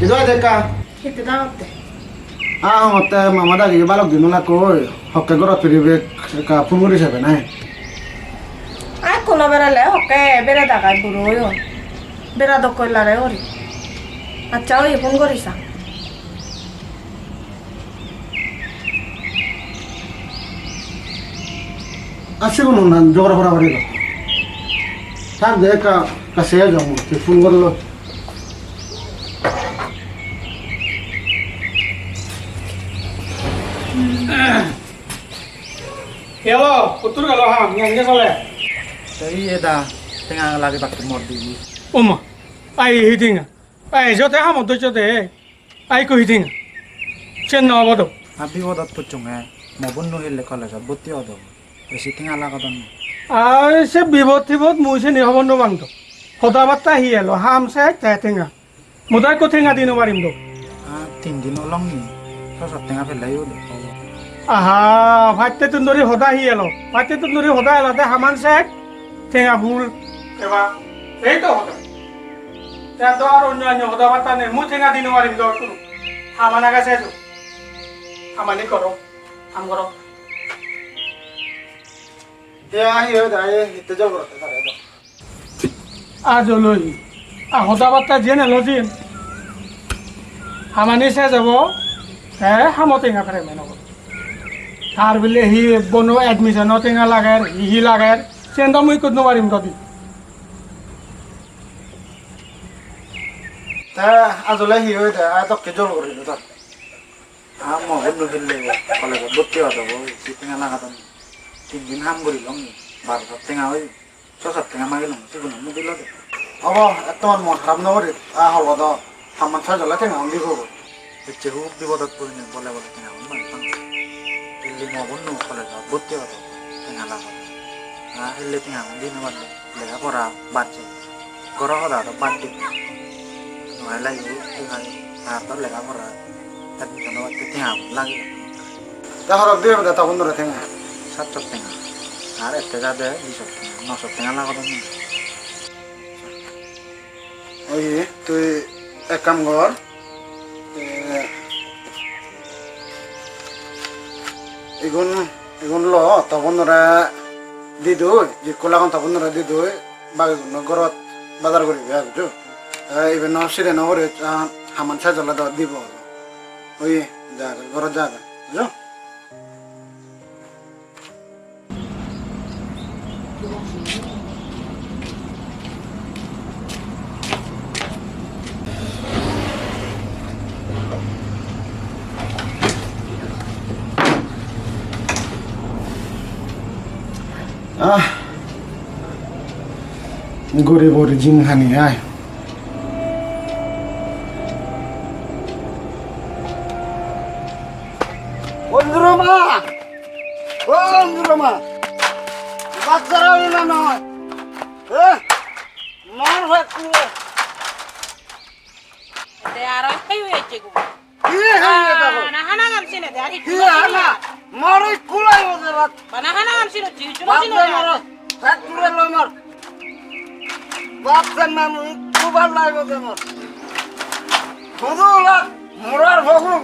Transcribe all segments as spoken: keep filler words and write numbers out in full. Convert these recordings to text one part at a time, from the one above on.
Idu aide ekka. Hitte dangotte? Ah, hongotte mama dagi balok din olak koi. Hokke gorot piribe ekka phone guri sebe nai. Ai kono berele hokke bere dagai buro oyon. Bera dokkoi lare guri. Accha, oi phone guri sa. Ar sigun honna jogora gora guri gotton. Thak de ekka, ekka se jong, tui phone gorlo. Hello, huttur gelo ham, ngen ge sole? Te iye da, tenga lagi batte mor dibi. Oma, ai hi tenga? Ai, jote hamot doicho de. Ai, koi tenga? Sen no obo do. Ar bipodot pocchonge, mo bonno hille college-ot bhotti odo. Besi tenga lagodon. Ai, se bipod tipod mui seni hobor no pang do. Hoda batta hi elo? Ham se te tenga. Mui do ekko tenga di no parim do. Ah, tin din olong ni. Sow sot tenga pele yo do. Aha, patte tun dori hoda hi elo? Patte tun dori hoda elo de haman se tenga phul. Eba, ei to hoda. Te do ar onyo onyo hoda batta nei, mui tenga di no parim do ekkunu. Haman age sejo. Hamani goro, ham goro. Te ahi oi dai, hitte jol gorotte tare do. Ajo loi, a hoda batta jene lojin. Hamani sejo bo, te hamo tenga pere meno. Tar bile hi bono admission o tenga lager, hi hi lager, sen do mui ikko no parim do di. Te ajole hi hoide, a dokke jol guri do tar. A mo bonno hille college-ot bhotti odo bo, si tenga lagadon. Tin din ham gurilong, baro sot tenga oye, sow sot tenga magilong, sigun mui dilo de. Obo, etto mon harap no guri, a hobo do, hamman sajole tenga undi hobo. Ecche hub bipodot porinei bole bole tenga un mani pang. Hille mo bonno college-ot bhotti odo, tenga lagadon. A hille tenga un di no parle. Lega pora bad de. Goro hoda do bad de. Noi lagebo, tenga, ar do lega pora admission obatte tenga lagebo. Ta horok dibe de ta bondore tenga? Satso tenga. Ar ette jade diso tenga, noso tenga lagodon mui. Oye, tui ek kam gor. Te igun, igun lo, ta bondore di doi, jikko lagon ta bondore di doi, bagigunno gorot bazar guribe ai, bujo? Te iben no side no guri, ah, haman sej ole do dibo. Oi, ja, gorot ja, bujo? Ah, guribor jinghani ai. Bonduro ma! O bonduro ma! Bhat jara hoilo na noi? Eh? Mar bhat kuro. Te aro ekkai hoye ecche goi. Hi hoye ta goi? Bana hana gam sine de, ar hissu no sine. Hi hana? Mor ikku laibo de bhat. Bana hana gam sine, hissu no sine. Bhat de mor. Bhat kuro loi mor. Bhat de na mui ikku bhat laibo de mor. Hudu la morar fogun.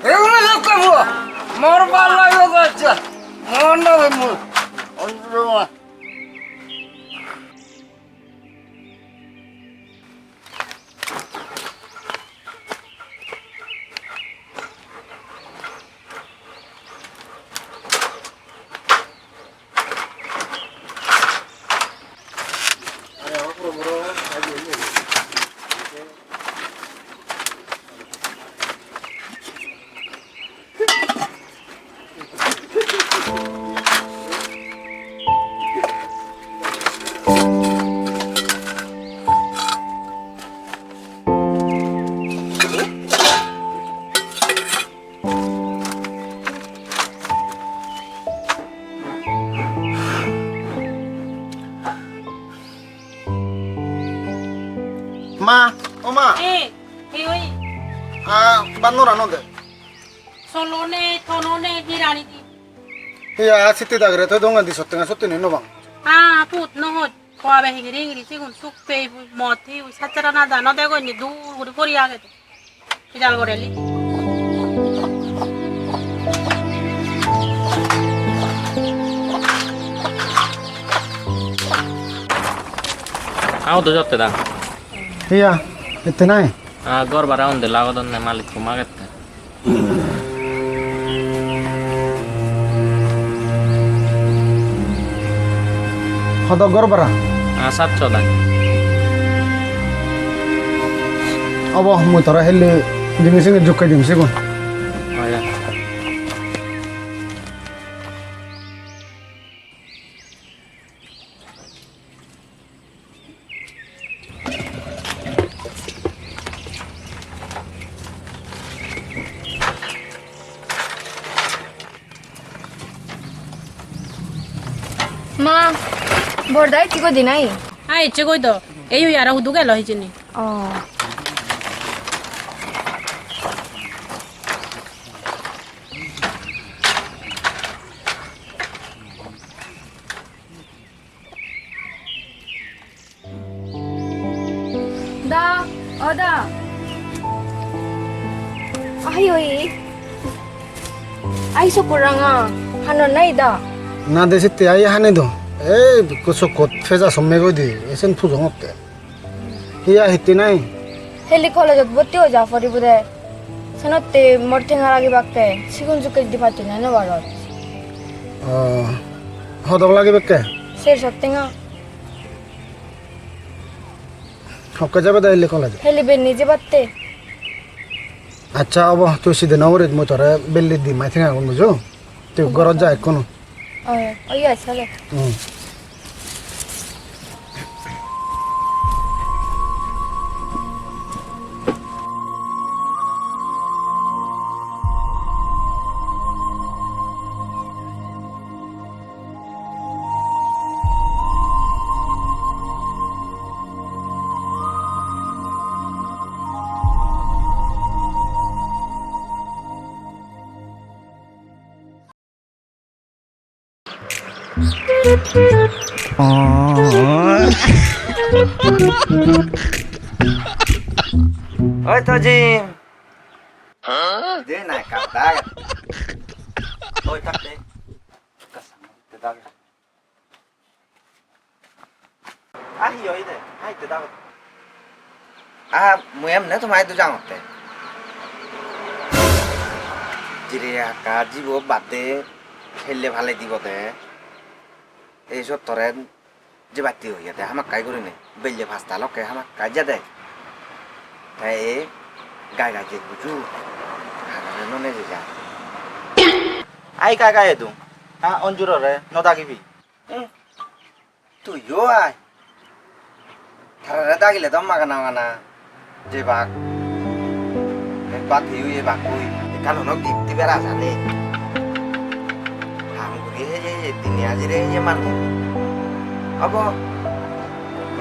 Egulo jokke bo. Mor bhat laibo de ecche. Mor no mui. Onro ma. Ma, o ma. Eh, hi oi? Ah, bannor ano de. Solo nei, tono nei, hirani di. Hiya, sitti dagire toi donga di sotte nga sotte nei no bang. Ah, put no hoj. Ko abe hingiri hingiri sigun suk pei bui, mot hi bui, sacchara nada no degoi ni dur guri pori agede. Kidal goreli. Aw do jotte da. Iya, ette nai. Ah, gor bara onde lagodonne malik kumagette. Hodok gor bara? Ah, satso da. Obo, mui tore helle jinis sini jukke dim sigun. Oh, ya. Ma, borda ecche goi di nai? Ha, ecche goi do. Ei oi aro hudu gelo hijeni. Oh. Da, o da. Ahi oi. Ai sokko ranga, hanor nai da? Na de sitte ai hane do. Ei bikku sokkot peja somme goi de, esen pujongotte. Hiya hitte nai? Heli college-ot bhotti oi ja poribo de. Senotte mor tenga lagibakke, sigon jukke di patte na no barot. Oh, hodok lagibakke? Ser sot tenga. Hokke jabe da heli college-ot? Heli benni jebatte. Accha, obo, tui side no guris, mui tore belli dim ai tengagun bujo. Tui gorot ja ekkunu. Oi, oi, oi, sale. Hmm. Oi, Tojim. De na, ekka dak. Oi, tak de. Ekka samne de dak. Ah, hi hoide? Ah, itte dagot. Ah, mui emne tomai idu jangotte. Jire hakka jibo badde helle pale dibo de. Ei sot tore jebatte hoyede hamakkai gurinei. Belle pasta lokke hamakkai jede. Te ei gai gai jei buju. Harare none je ja. Ai gai gai edu. Ah, Onjurore no dagibi. Hmm. Tuiyo ai. Tarare dagile do magana magana jebak. Ekbar hiyo ebakkoi. Ekkan hono gift dibar aja nei. Ham guri heye heye dine ajire heye manuj. Obo.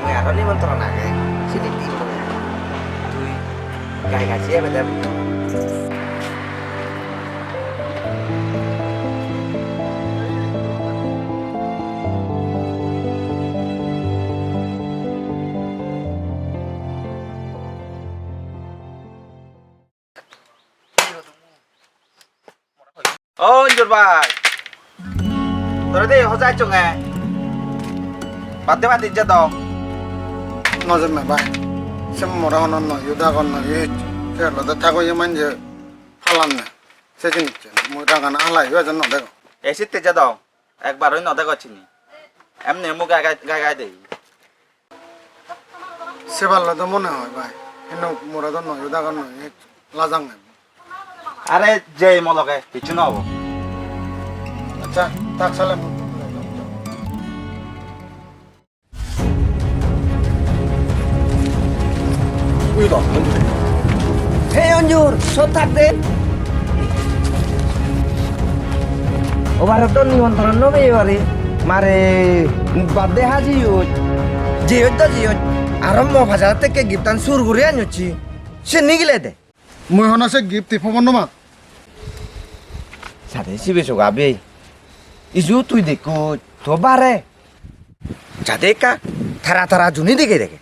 Mui aro nimontron age. Sini di. Tui Gai gai siye bede. O Onjur bhai, tore de hoja ecchonge. Bad de bad ijje do. No jemme bhai. Se more hono no yo dagon no yo hicchu. Se olode thagoye manje halanne. Se jinis mui rangana halai yo ejon no degong. Ei sitte je do. Ekbar oi no degocchini. Emne mui gai gai, gai gai dei. Sebar loi do mone hoi bhai. Hintu more do noyo dagon noi, lajang em. Are jei mo loge, hissu no obo. Accha, tak sale. Ui do. Hey Onjur, sot thak de. Obarot do nimontron no peye pari. Mare, bad de haji oi. Jeyot do jeyot. Aro mo pajar tekke gift-an sur guri anjocchi. Se nigile de. Mui hono se gift-i pobon no mat. Sade sibe soga be. Iju tui dekko to bare. Jade ekka tara tara juni dege dege.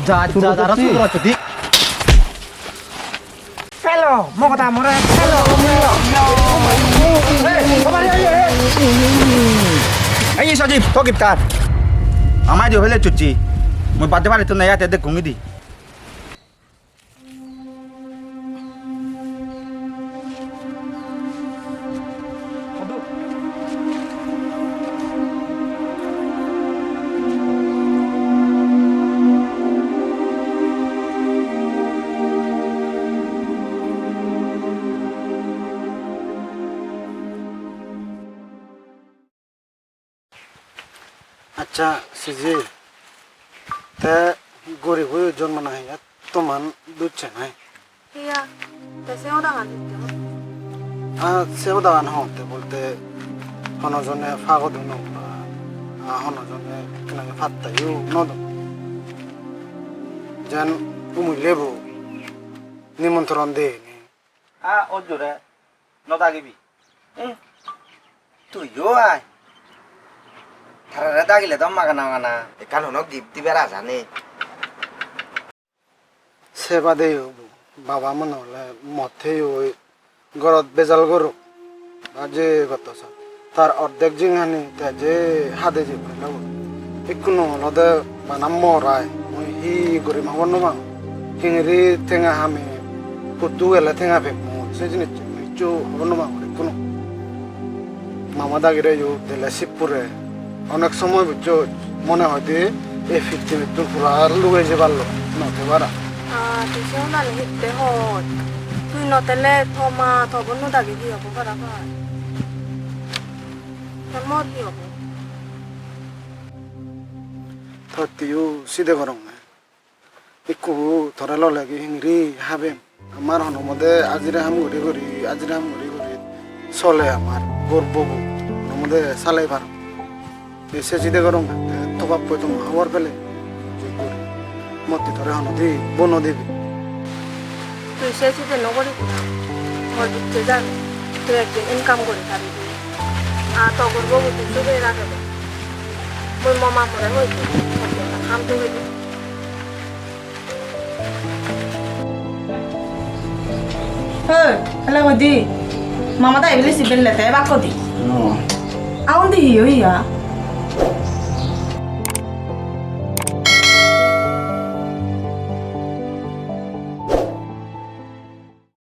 Ja, ja, jara suru gocche dik. Oh, mo hoda more. Ei, Sajib, to giftar. Amai dio phele chuchi. Mui badde bari to neyate de kungi di. Accha, Siji, te guribo jonmo nahi, ettoman ducche nahi? Hiya, te se hodagan hitte hon? Ah, se hodagan hongotte bolte hono jone pagodunno ba, ah, hono jone ekkanage pattayo no don. Jen umulebo nimontron deyeni. Ah, ojjore. No dagibi. Eh, tuiyo ai. Tarare dagile do magana magana. Ekkan hono gift dibar aja nei. Se badeyo baba mone hole mot heyo gorot bejal goro. Ar je gotto sa. Tar ordek jinghani te je hade je pelo. Ikkunu olode bana mor ai. Mui hi gurim hobor no pang. Hingiri tenga hami huttu gele tenga pem mui. Se jinis hissu hobor no pang ikkunu. Mama dagire yo dele sip pure. Onek somoy buccho mone hoide ei pittimittun pura lugei jeballo no te para. Ah, tui se honani hitte hot? Tui no tele to ma to bonno dagi hi obo para par? Te mor hi obo? Totteiyo side gorong ne. Ikku tore lolegi hingiri habem. Amar hono mode ajire ham guri guri, ajire ham guri guri sole amar gorbobo. Hono mode salei parong. Ei se side gorong, te to bappoi toma hobor pele. Motti tore hono di, bo no dibe. Tui se side no goribi na. Mor bicche jan. Tui ekdin income guri paribi. Ar to gorbobo tui suge ragebe. Mui mo mamore hoi di. Ekdin ham togei di. Hoi, hela hoi di. Mama da ebeli si belle te ebak hoi di. No. Aun di hi hoi ya?